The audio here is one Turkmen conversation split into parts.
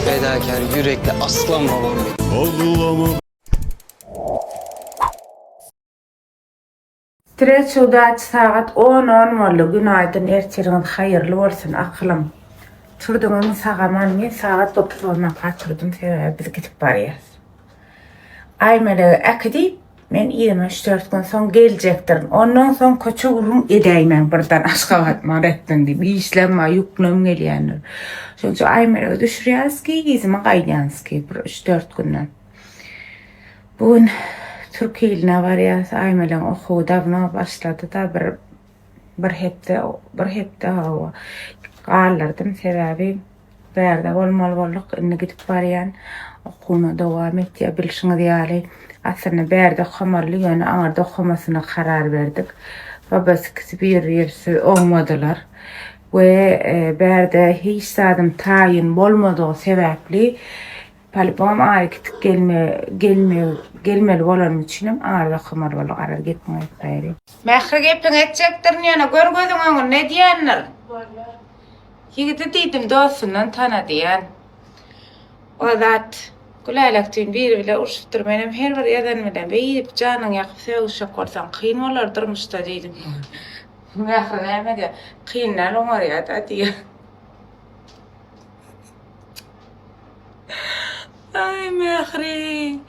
Fedakär ýürekli aslan babam benim. Ağlama Streç udaç sagat on on boldy günaýdyn ertiriňiz haýyrly bolsun akylym turduňyzmy sagaman men sagat dokuz bolmanka turdum sebäbi biz gidip barýas Aýmelegi äkidip men yzyma üç dört gün soň geljekdirin ondan soň köçe gürrüň edäýmäň birden Aşgabat bar etdiň diýip işlem bar ýüklem gelýändir şonuň üçin Aýmelegi düşürýäris ki yzyma gaýdýanys ki bir üç dört günden. Bu gün türk iline barýas. Aýmeleň okuwy dawno başlady-da, bir bir hepde, bir hepde hawa galdyrdym. Sebäbi bärde bolmaly bolduk. Indi gidip barýan. Okuwyna dowam etýär. Bilşiňiz ýaly, aslynda bärde okamalydy, ýöne aňyrda okamasyna karar berdik. Babasy ikisi bir-birsiz oňmadylar we bärde hiç zadym taýyn bolmadygy sebäpli Polibom aýy kitik gelme gelme gelmeli bolanym üçinem aryda okamaly boldy garaz gepiňi aýtmaýly. Mähri gepiňi etjekdirin ýöne gör gözüň öňünde edýändir. Bolýar. Ýigidi diýdim dostundan tana diýen. O zat Gülälek düýn biri bile urşupdyr menem her bir ýazan bilen beýdip janyňy ýakyp sögüşjek bolsaň kyn bolar durmuşda diýdim. Mähri näme diýýär kyn däl oňarýada diýýär. Aý Mähri,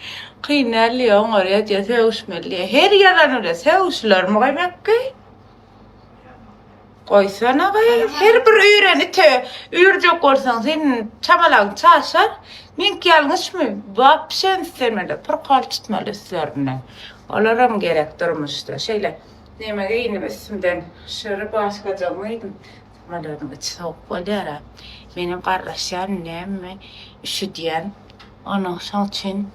kyn däl diýýär, oňarýar diýýär, sögüşmeli diýýär. Her ýazany bilen sögüşilermi goýmakky? Goýsana gyz, her bir üýren ite üýrjek bolsaň sen çamalagyň çaşar. Meňki ýalňyşmy? Wapşe ünslenmeli, pyrkal tutmaly üstlerine. Olaram gerek durmuşda. Şeýle neme geýindim üstümden, şu rubashkajygymy geýdim. Samolýodyň içi sowuk bolýar-a. Menem garraşýan, näme, üşüdýän. Onuň şoň üçin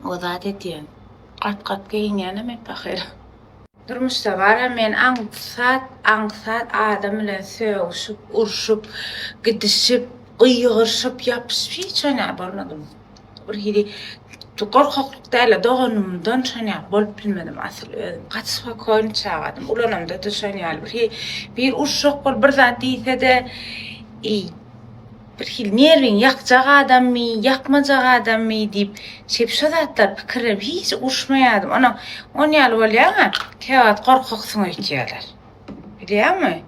o zat edýän. Gat-gat geýinýänem men pahyr. Durmuşda bar-a men aňsat, aňsat adam bilen sögüşip, urşup, gidişip, gygyryşyp, ýapyşyp hiç oýnap bolmadym. Bir hili gorkaklyk däl-de, doganymdan şon ýaly bolup bilmedim asyl özüm. Gaty spokoýny çagadym. Ulanamda-da şon ýaly bir hili bir urşak bolup bir zat diýse-de, eý, bir hili nerwiňi ýakjak adammy, ýakmajak adammy diýip, şeýdip şo zatlary pikirlenip hiç uruşmaýardym. Onam on ýaly bolýaň-a, käwagt gorkaksyň öýtýärler. Bilýäňmi?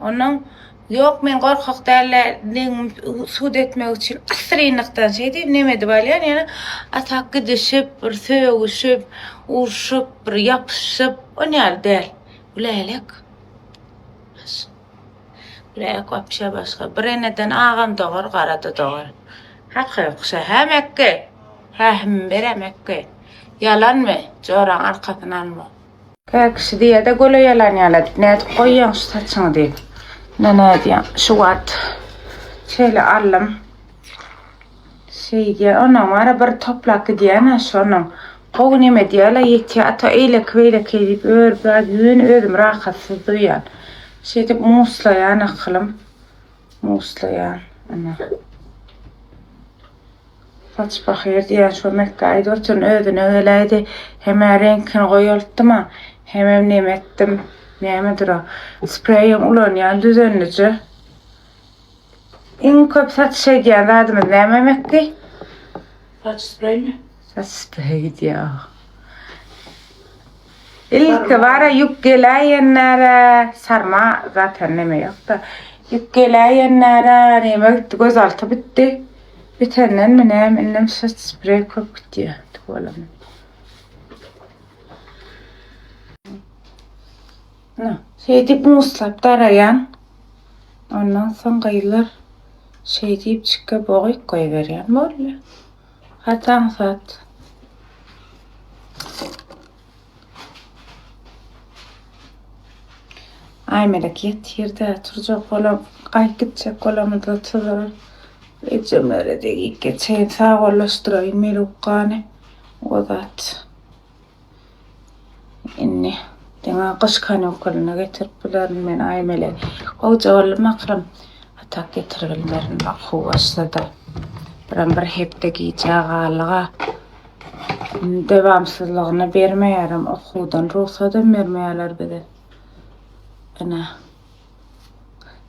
Ondan Ýok, men gorkak däldigimi subut etmek üçin assyrynlykdan şeý diýip neme edip alýan, ýöne a tak gidişip, bir sögüşip, urşup, bir ýapyşyp, on ýaly däl. Gülälek. Gülälek wapşe başga. Bir eneden agam dogar, gara-da dogar. Haky ýok şa. Hä Mekge? Hähimi ber-ä Mekge. Ýalanmy? Joraň arkasyny alma. Kä kişi diýýär-de göle ýalan ýaly edip nädip goýýaň şu saçyňy diýip. Ine nädýän şu wagt şeýle aldym. Şeýdýär onam ara bir toplap gidýän-ä şonuň. Gowy neme diýýärler ýetýär ata eýleki beýleki diýip örüp ýöne özümi rahatsyz duýýan. Şeýdip muslaýan akylym. Muslaýan ine. Saç pahyr diýýän şo Mekge aýdyp otyryn özüne geläýdi. Hemä reňkini goýaltdym-a, hemem neme etdim. Nämedir o. Spreýem ulanýan düzenlije. Iň köp satyş edýän zadymyz näme Mekge? Saç spreými? Saç spreýi gidýär. Ilki bara ýük geläýenlere sarma zaten neme ýok-da. Ýük geläýenlere neme gitdi, gözalty bitdi. Bitendenmi näme indem saç spreý köp gitýär tüweleme. Ine, şeýdip muslap daraýan. Ondan soň gyzlar şeýdip çikge bogyp goýberýän boldy. Gaty aňsat. Aýmelek ýatyr-da, turjak bolam, gaýyp gitjek bolamyzda turar. Ejemlere degip geçeýin, sagbollaşdyraýyn Melukgany. O zat. Indi diňe gyş kanikulyna getirip bilerin men Aýmelegi. Gowja boldum akrym. Atak getirip bilmerin okuw başlady. Birem bir hepde gijä galdyga. Dewamsyzlygyny bermeýärem okuwdan rugsadam bermeýärler bize. Ine.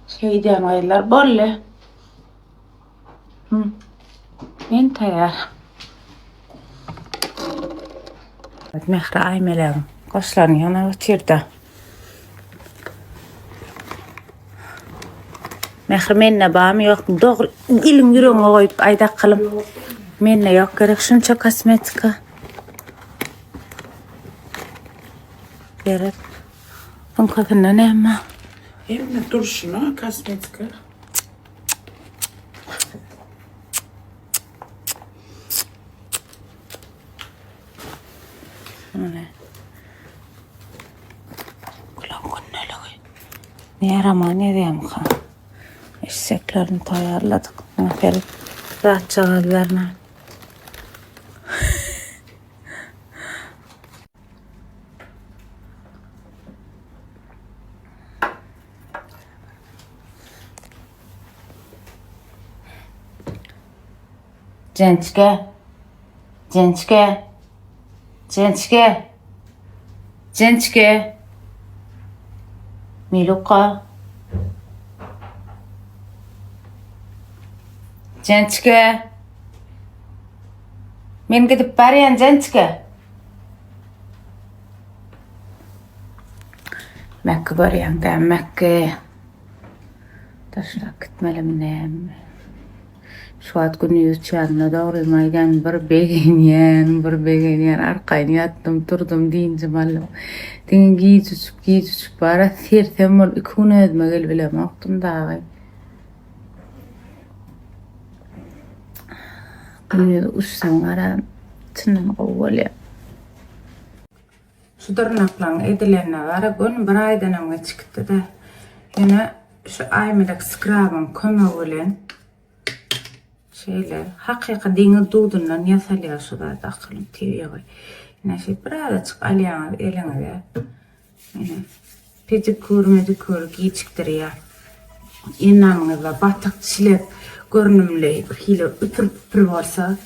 Şeýdýän gyzlar boldy. Men taýýar. Mähri Aýmelegiň goşlaryny ýygnap otyrda. Mähri mende barmy ýokmy dogry eliň ýüregiňe goýup aýt akylym. Mende ýok gerek şunça kosmetika. Gerek. Sumkasynda näme? Hemme durşuna kosmetika. Mine. Kulak gündeligi. Ne roman ýazýarmyka? Eşeklerini taýýarladyk. Aferin. Zatjagazlaryna. Jençke. Jençke. Jençke. Jençke. Miluka. Jençke. Men gidip barýan Jençke. Mäkki barýaň dä Mäkki. Taşlap gitmelimi näme? Şu wagt gündiz uçýanymda dogrymy aýdýan bir begenýän, bir begenýän arkaýyn ýatdym, turdum, dynjym aldym. Diňe giç uçup, giç uçup bara sersem bolup iki gün özüme gelip bilemokdym dagy. Gündiz uçsaň gara çyndan gowy bolýar. Şu dyrnaklaň edilenine gara göni bir aýdanam geçikdi-de. Ýöne şu Aýmelek skrabyň kömegi bilen şeýle hakyky deňiz duzundan ýasalýar şu zat akylym tebigy. Ine şeýdip birazajyk alýaňyz eliňize. Ine pedikur medikur giçikdirýär. Endamyňyzda batyk çilek görnümli bir hili üpür-püpür bolsa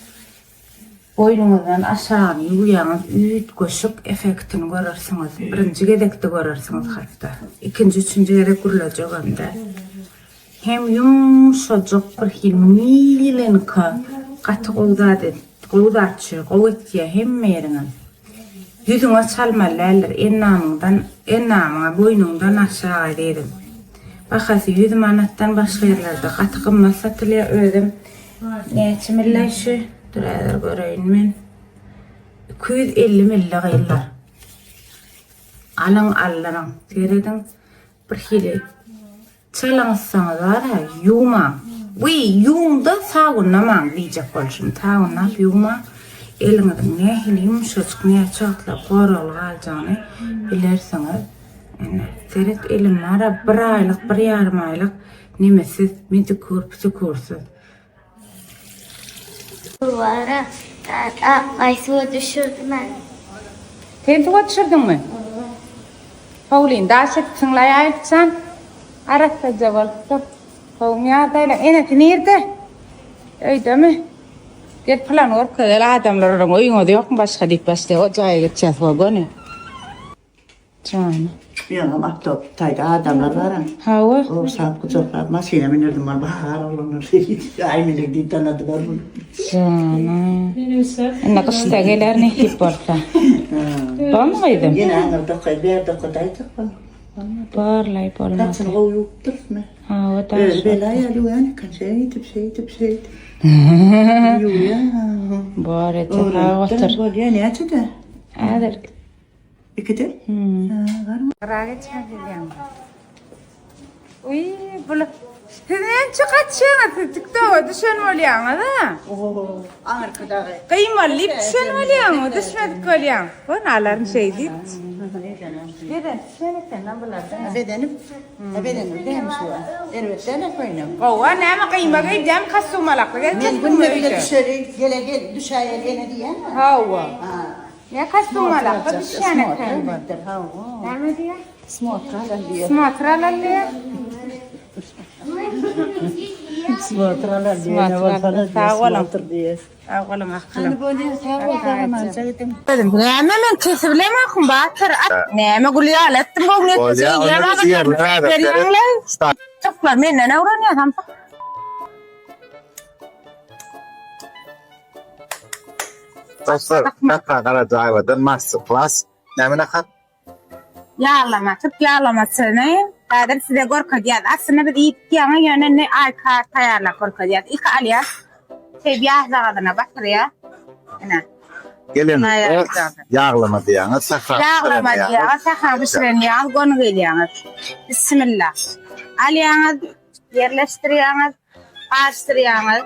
Boýnuňyzdan aşagyny ýuwýaňyz üýtgeşik effektini görersiňiz. Birinji gezekde görersiňiz hatda. Ikinji, üçünji gezek gürlejegem däl. Hem ýumşajyk bir hili milenka gaty gowy zat gowy zat şu gowy etýär hemme ýeriňe. Ýüzüňe çalmaly däldir endamyňdan endamyňa boýnuňdan aşagy diýdim. Bahasy 100 manatdan başga ýerlerde gaty gymmat satylýar özem Näçe milli şu? Dur häzir göreýin men. 250 milli gyzlar. Alyň aldyryň. Serediň. Bir hili çalyňyzsaňyz bar-a, ýuwmaň. Wiý, ýuwuň-da sabynlamaň diýjek bolşum. Sabynlap ýuwmaň. Eliňiziň nähili ýumşajyk, näçe wagtlap goragly galjagyny bilersiňiz. Ine, seret elim bar-a, bir aýlyk, bir ýarym aýlyk Nemesiz, medikur, pitikursyz. Duvara akgaý suwa düşürdim men. Sen suwa düşürdiňmi? Howlyny daş etipsiňlaý Aýytjan. Arassaja bolupdyr. Gowumy ýagdaýlar? Enesi nirde? Öýdemi? Gel plan görkezeli adamlar olaryň öýüňiz ýokmy başga diýip başlaýar. O jaýa geçýäs göni. Jany. Ýaňam awtobus taýda adamlar baram. Hawa. Ogşap gujaklap maşyna mündirdim ol bar oglanlar şeýdip Aýmelek diýip tanadylar muny. Jany. Indi gyşda geler nesip bolsa. Bormy gyzym? Ýene aňyrda okaý bärde okadaýjak bol. Borlaý bolmasa. Saçyny gowy ýuwupdyrysmy? Hawa daş. Özi bela ýaly ýuwýan eken şeýdip şeýdip şeýdip. Ýuwýar. Bor eje sag otur. Bolýa näçede? Häzir Ikide? Hmm. Ha, barmy? Gyra geçmek edýäň. Uý, bul Siz näçe gaçýaňyz? Siz TikToka düşen bolýaňyz ha? Oo, aňyrky dagy. Gyýmaly diýip düşen bolýaňmy? Düşmedik bolýaň. Bu nalaryny şeý diýip. Beden düşen eken bular. Bedenip, bedenip dämi şu? Erbet däl köýnek. Gowa, näme gyýma geýdem, kostum alakly Men gezjek. günde bile düşeli, gele gel, düşäýeli ene diýýän. Hawa. Ha. Ne kostum alakly düşýän eken bu. Näme diýýär? Smotra alan diýýär. Smotra alan diýýär. Smotra alan diýýär. Sag boluň. Diýýär. Sag boluň akylym. Hany bolýar, sag bol, sag amança gidiň. Näme men kesip bilemokmy Batyr? Näme gül ýaly etdim gowy netije. Bolýar, onda ýerler. Türkler menden öwrenýär samsyk. Dostlar, Sähra Garajaýewadan master klass. Näme nahar? Ýaglama, türk ýaglamasyny häzir size görkezýäs. Aslynda biz iýdik ýaňy, ýöne indi aýka taýýarlap görkezýäs. Ilki alýas, şeýdip ýagjagazyna batyrýas. Ine. Gelenizde ýaglama diýýäňiz, sähra Ýaglama diýýäňiz, sähra bişiren ýag göni gelýäňiz. Bismillah. Alýaňyz, ýerleşdirýäňiz. Garyşdyrýaňyz.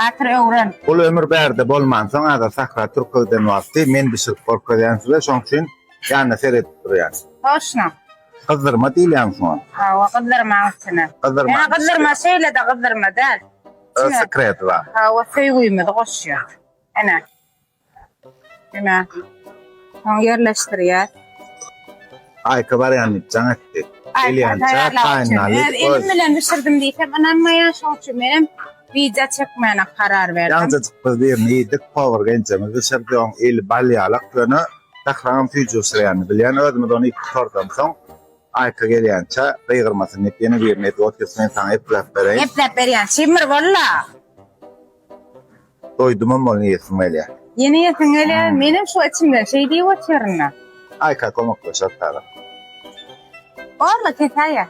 Batyr öwren. Ol ömür bärde bolmansoň ada Sahra türke giden wagty men bişirip gorkezýän size şoň üçin ýanyna seredip durýan. Toşna. Gyzdyrma diýilýämi şuňa? Hawa gyzdyrmaň üstüne. Gyzdyrma. Ýa gyzdyrma şeýle-de gyzdyrma däl. Öz sekreti bar. Hawa söýgümizi goşýar. Ene. Ine. Soň ýerleşdirýär. Aýka barýan diýip jaň etdi. Gelýänçä taýynlaly. Öz elim bilen bişirdim diýsem ynanmaýar, şoň üçin menem wideo çekmäne karar berdim. Ýaňjajyk biz birini iýdik, powar genjemiz bişirdi, oň eli bal ýalak, ýöne Sähraňam süýji bişirýänini bilýän, özümiz ony iýip gutardansoň, Aýka gelýänçä gygyrmasyn diýip ýene birini edip otyrys, men saňa epläp bereýin. Epläp berýän çimmir walla. Doýdumam bolny iýesim gelýär. Ýene iýesiň gelýär. Menem şu içimden şeý diýip otyryn-da. Aýka kömekleşer täze. Borla kesäýä.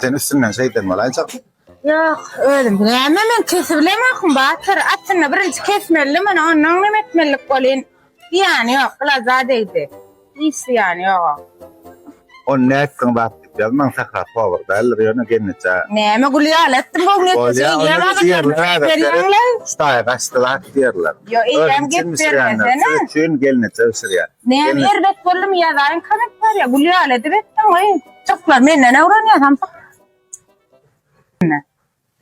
Sen üstünden şeýden bolaýjak. Ýok, özüm näme men kesibilemokmy Batyr? Aslynda birinji kesmelidim ony, ondan neme etmelidik welin, zyýany ýok, glaza degdi. Hiç zyýany ýok. Ony nätdiň zat diýip ýazmaň Sähra powar däldir ýöne gelneje. Näme gül ýaly etdim göwün Bolýa ony diýerler häzir seret Hudaýa gaçdy zat diýerler. Ýo eýýäm gep bermesene. Siz üçin gelneje bişirýär. Näme erbet boldumy ýazaýyň kommentariýa gül ýaly edip etdiň goý. Türkler menden öwrenýär samsyk.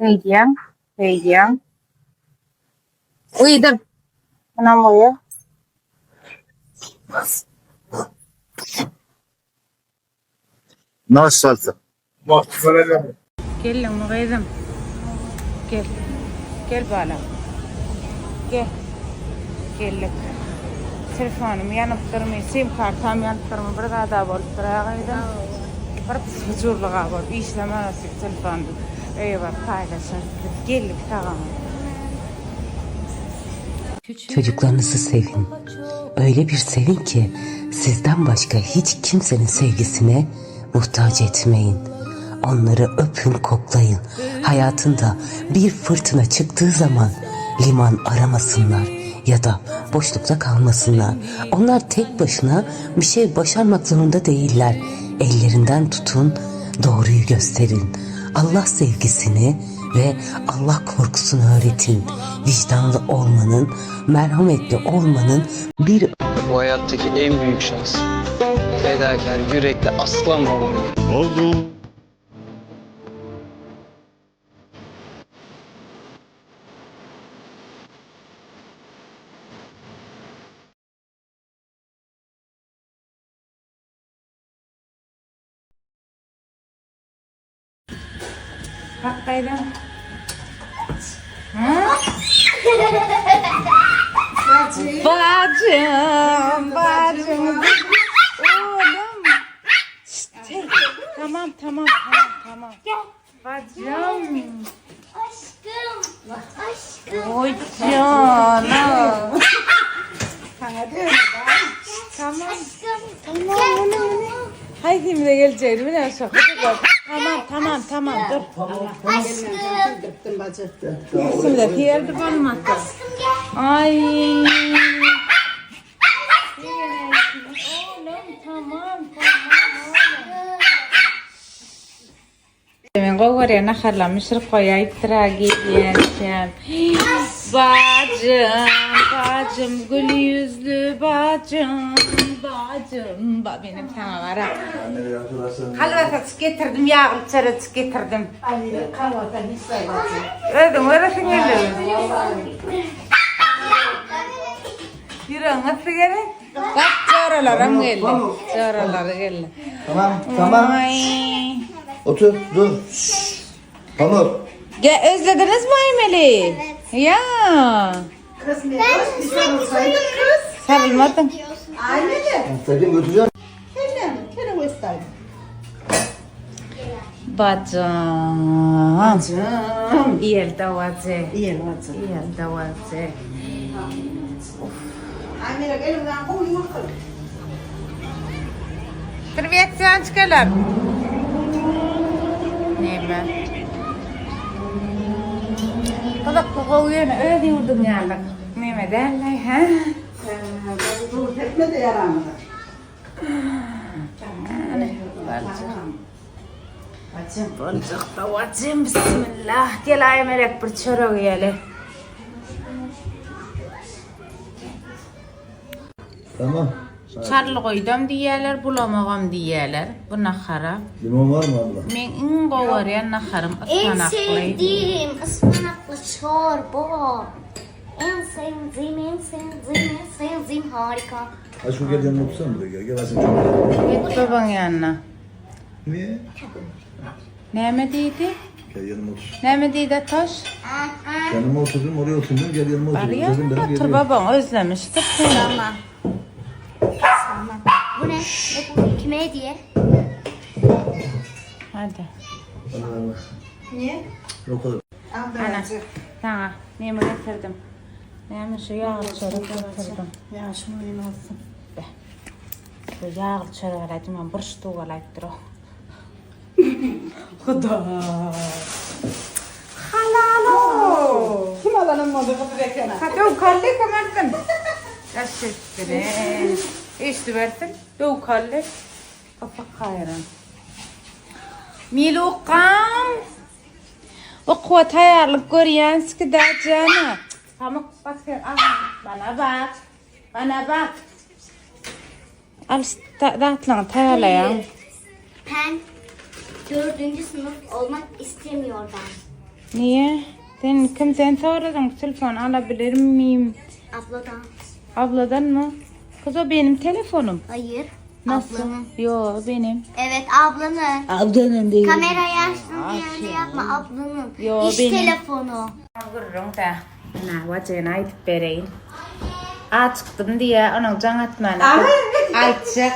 Beýdýäň beýdýäň. Uýdum. Munam goýa. Noş bolsun. Geldiňmi gyzym? Gel. Gel balam. Gel. Geldik. Telefonym ýanyp durmy, sim kartam ýanyp durmy, bir zada bolupdyr a gyzym. Bir pyjurlyga bolup işlemän otyr telefon. Öýe baryp paýlaşarys. Biz geldik sag-aman. Çocuklarınızı sevin. Öyle bir sevin ki sizden başka hiç kimsenin sevgisine muhtaç etmeyin. Onları öpün koklayın. Hayatında bir fırtına çıktığı zaman liman aramasınlar ya da boşlukta kalmasınlar. Onlar tek başına bir şey başarmak zorunda değiller. Ellerinden tutun, doğruyu gösterin. Allah sevgisini ve Allah korkusunu öğretin. Vicdanlı olmanın, merhametli olmanın bir Bu hayattaki en büyük şans. Fedakar, yürekli aslan babam benim. Bak gaýdam. Bacım, bacım. Oğlum. Tamam, tamam, tamam, tamam. Bacım. Aşkım. Aşkım. Oy canım. Sana diyorum. Tamam. Aşkım. Tamam, tamam. Haýsymyza geljegini bilen şo. Tamam, tamam, tamam, dur. Aşkım. Üstümize serdi bolmasa. Aşkım gel. Ay. Oğlum tamam, tamam. Men gowy görýän naharlarymy bişirip goýaýypdyr-a gelýänçäm. Bajym, bajym, gül ýüzli bajym, bajym, ba menem saňa gara. Halwasaçyk getirdim, ýagly çörejik getirdim. Özüň göresiň geldi. Ýüregiň ysy gerek. Bak joralaram geldi. Joralary geldi. Tamam, tamam. Ay. Otur, dur. Pamuk. Ge özlediniz mi Aymeli? Evet. Ya. Ben sürekli soruyorum. Sarılmadın. Sakın götüreceğim. Bajam. Tamam. Bacım. Iýeli dawajy. Iýeli bacım. Iýeli dawajy. Ay Melek elimden gowy ýuwulsyn. Privet Sýançkalar. Näme? Gyzykly gowy ýöne öz ýurduň ýaly. Näme däl-laý, hä? Dur etme de ýaramyza. Bacım. Boljak da bacım. Bismillah. Gel Aýmelek bir çörek iýeli. Tamam. Çarly goýdam diýýärler, bulamagam diýýärler bu nahara. Limon var mı abla? Meň iň gowy görýän naharym En ysmanakly. sevdiğim ıspanaklı çorba. En sevdiğim, en sevdiğim, en sevdiğim harika. Aşkım gel yanıma otursana buraya gel. Gel ben seni çok Git babaň ýanyna. Niye? Näme diýdi? Gel yanıma otur. Näme diýdi Ataş? Yanıma oturdum oraya oturdum gel yanıma otur. Barýa, Dedim ben otur geliyorum. babaň özlemişdir seni. Tamam. Tamam. Bu ne? Ne bu? Kime hediye? Hadi. Bana verme. Niye? Yok olur. Al da Ana. bacı. Saňa näme getirdim? Näme şu ýagly çörek getirdim. Ýaşym oyun olsun. Şu ýagly çörek alaýdym, men bir ştuk alaýypdyr o. Huda. Halalo. Kim alanım oldu bu bekena? Ha döwkally kömersin. Daş etdire. Eşdi bersin. Döwkally. Kapak haýran. Milukam. Okuwa taýýarlyk görýänski da jana. Pamuk bak sen al. Bana bak. Bana bak. Al zatlaryňy taýýarlaýaň. Ben dördüncü sınıf olmak istemiyor ben. Niye? Sen kim sen soradyň telefon alabilir miyim? Abladan. Abladan mı? Kız o benim telefonum. Hayır. Nasıl? Ablanın. Yo benim. Evet ablanın. Ablanın değil. Kamerayı açtın diye öyle yapma ablanın. Yo, İş benim. telefonu. Gürrüň de. Ana wajyny aýdyp bereýin. Açykdym diýe onuň jaň atmana. Aýtjak.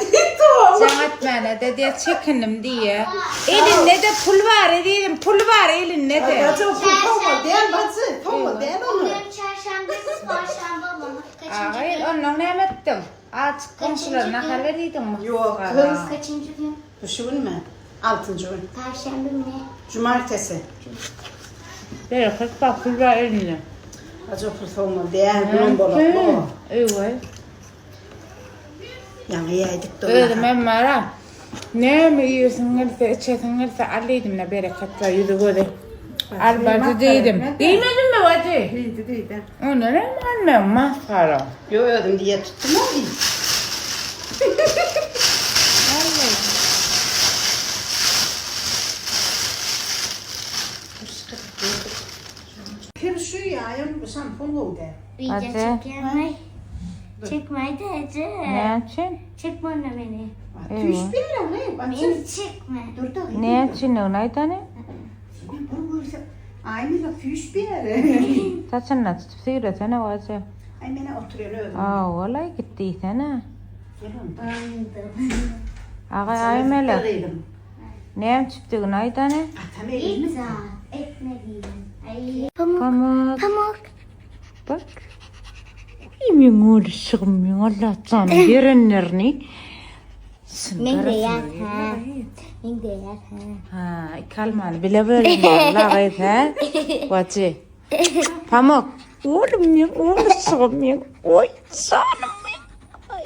Jaň atmana da diýe çekindim diýe. Elinde de pul bar diýdim. Pul bar elinde de. Bacı o pul towmal däl bacı. Towmal däl onu. Bugün çarşamba, çarşamba mı? Kaçıncı Agy, gün? ondan näme etdiň? Açyk goňşulara nahar berdiň mi? Yok kız. Kaçıncı gün? Bu şu gün mü? Altıncı gün. Perşembe mi ne? Cumartesi. Bereket bak pul bar elinde. Bacı o pul towmal däl. Bunun bolak bu. Eý. Ýaňy ýedik de. Özüm hem bara. Näme iýesiň gelse, içesiň gelse al diýdim ne bereket bar ýüzi gözi. Al bacı diýdim. Diýmedim mi bacı? Diýdi diýdi. Onu ne almam maskara. Yo özüm diye tuttum o diye. Kim şu ya? Bu şampun oldu. Video Hadi. çekme. Çekme de Ece. Ne için? Çekme anne beni. Tüş bir yere ne? Bacı. Beni çekme. Dur da. Ne için onaýdany? Ay ne tüş bir yere. Saçyny tutup süýresene bacı. Ay mene oturuyor özüm. Aa, olay gitdiysene. Gel onda. Agay aýmele. Kızım. Näme çüpdügini aýdany? Atam elini. İmza etme diyeyim. Ay. Pamuk. Pamuk. Pamuk. Bak. Meň oğluşum, meň Allah canım berenlerini. Men de yer ha. Men de yer ha. Ha, kalmany bile bölünýär la gyz he. Bacı. Pamuk. Oğlum meň oğluşum meň. Oy canım meň. Ay.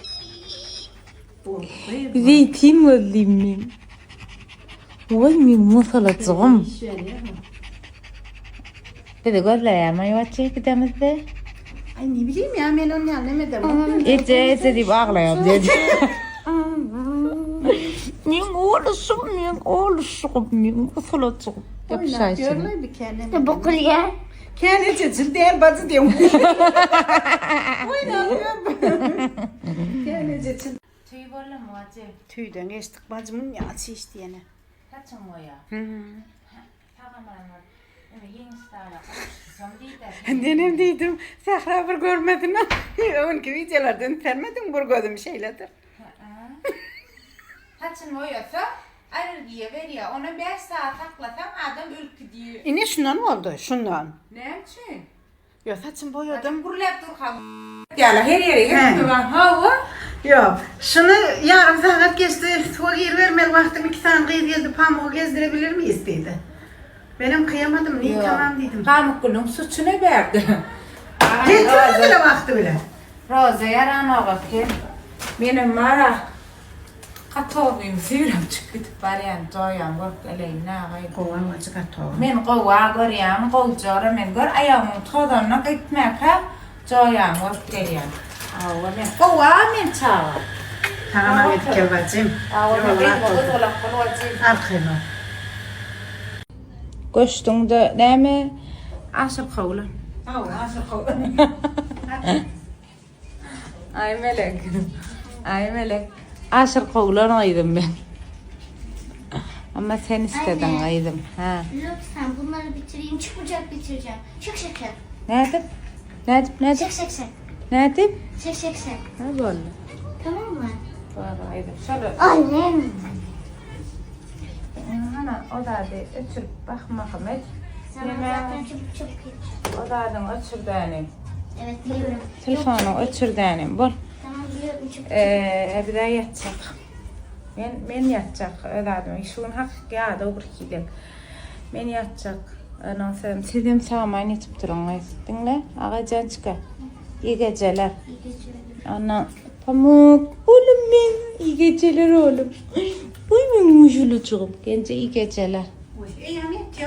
Zeytin gözlüm meň. Oy meň masalajygym. Bizi gözleýärmi bacı gidemizde? Ay ne bileyim ya ben onu anlamadım. Ece ece diýip aglaýar dedi. Meň oğluşum meň oğluşum meň masalajygym. Yapışaýsyn. Görme bir kendine. Bokul yer. Kendi çeçil değil bacı diyorum. Oynamıyor. Kendi çeçil. Tüý boldy bacı. Tüyden geçtik bacımın ya çiş diyene. Saçym boýa. Sagaman. Nenem dedim, Sahra bir görmedin ha. Onki videolardan sermedim bir gözüm şeyledir. Saçyn boýasa? Allergiýa berýär. Onam 5 sagat saklasaň adam ölüp gidýär. Ine şundan boldy, şundan. Näme üçin? Ýok, saçymy boýadym. Gürläp durka ýaly her ýere gelip durgan. Hawa. Ýok. Şuny ýarym sagat geçdi, suwa giribermeli wagtym iki sany gyz geldi, pamugy gezdirebilermiýis diýdi. Menem kyýamadym, niý tamam diýdim. Pamukgülüň suçuny berdi. Getirmediler wagty bilen. Roza ýaranok eken. Menem bar-a Gatowym süýrem çykyp gidip barýan joýam görüp geleýin nagaý. Gowy agajy gatowy. Men gowa görýäň gowjara men gör aýagymyň tozanyna gitmäkä joýamy görüp gelýän. Hawa men gowa men çaga. Tagama gidip gel bajym. Hawa men gyzma gyzgulak bol bajym. Arkaýyn ol. Göçdüňde näme aşyr kowlan. Hawa aşyr kowlan. Aý Melek. Aý Melek. Aşyr kowlan gyzym men. Ama sen istediň gyzym. Ha. Lütfen bunları bitireyim. Çıkmayacak bitireceğim. Çık şeker. Nädip? Nädip, nädip? Çık şeker. Nädip? Çık şeker. Ha boldy. Tamam mı? Boldy gyzym. Şol. Annem. Hana o zady öçürip bakmakam et. Sana zaten çabuk çabuk yetişeceğim. O zadyň öçürdäni. Evet biliyorum. Telefonyň öçürdäni. Bol. Tamam biliyorum çabuk çabuk. Eee, bize ýatjak. Men men ýatjak öz adyma. Şu gün hakyky ýadaw bir hilek. Men ýatjak. Ondan soň sizem sagman ýatyp duruň gyz. Diňle, agajançka. Iyi geceler. İyi geceler. Ana pamuk oğlum men. İyi geceler oğlum. Uy meň muşulucugum. Gence iyi geceler.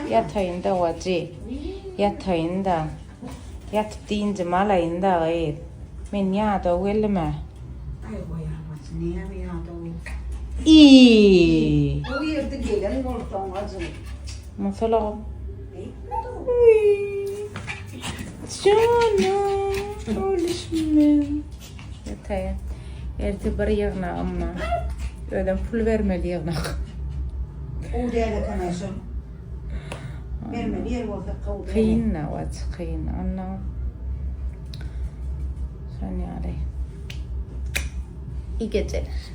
Ýataýyn da wajy. Ýataýyn da. Ýatyp dynjymy alaýyn da gyz. Men ýadaw geldim-ä. Aý goýar bajy, näme ýadaw. Iý. Bu ýerde gelen bolsaň bajy. Masalagym. Uý. Janım. Oğluşum benim. Ýataýyn. Erte bir ýygnagym bar. Özem pul bermeli ýygnak. Gowy däl eken aýşam. Bermeli ýer bolsa gowy däl. Kyn nawaç kyn. Onda şon ýaly. Iyi geceler.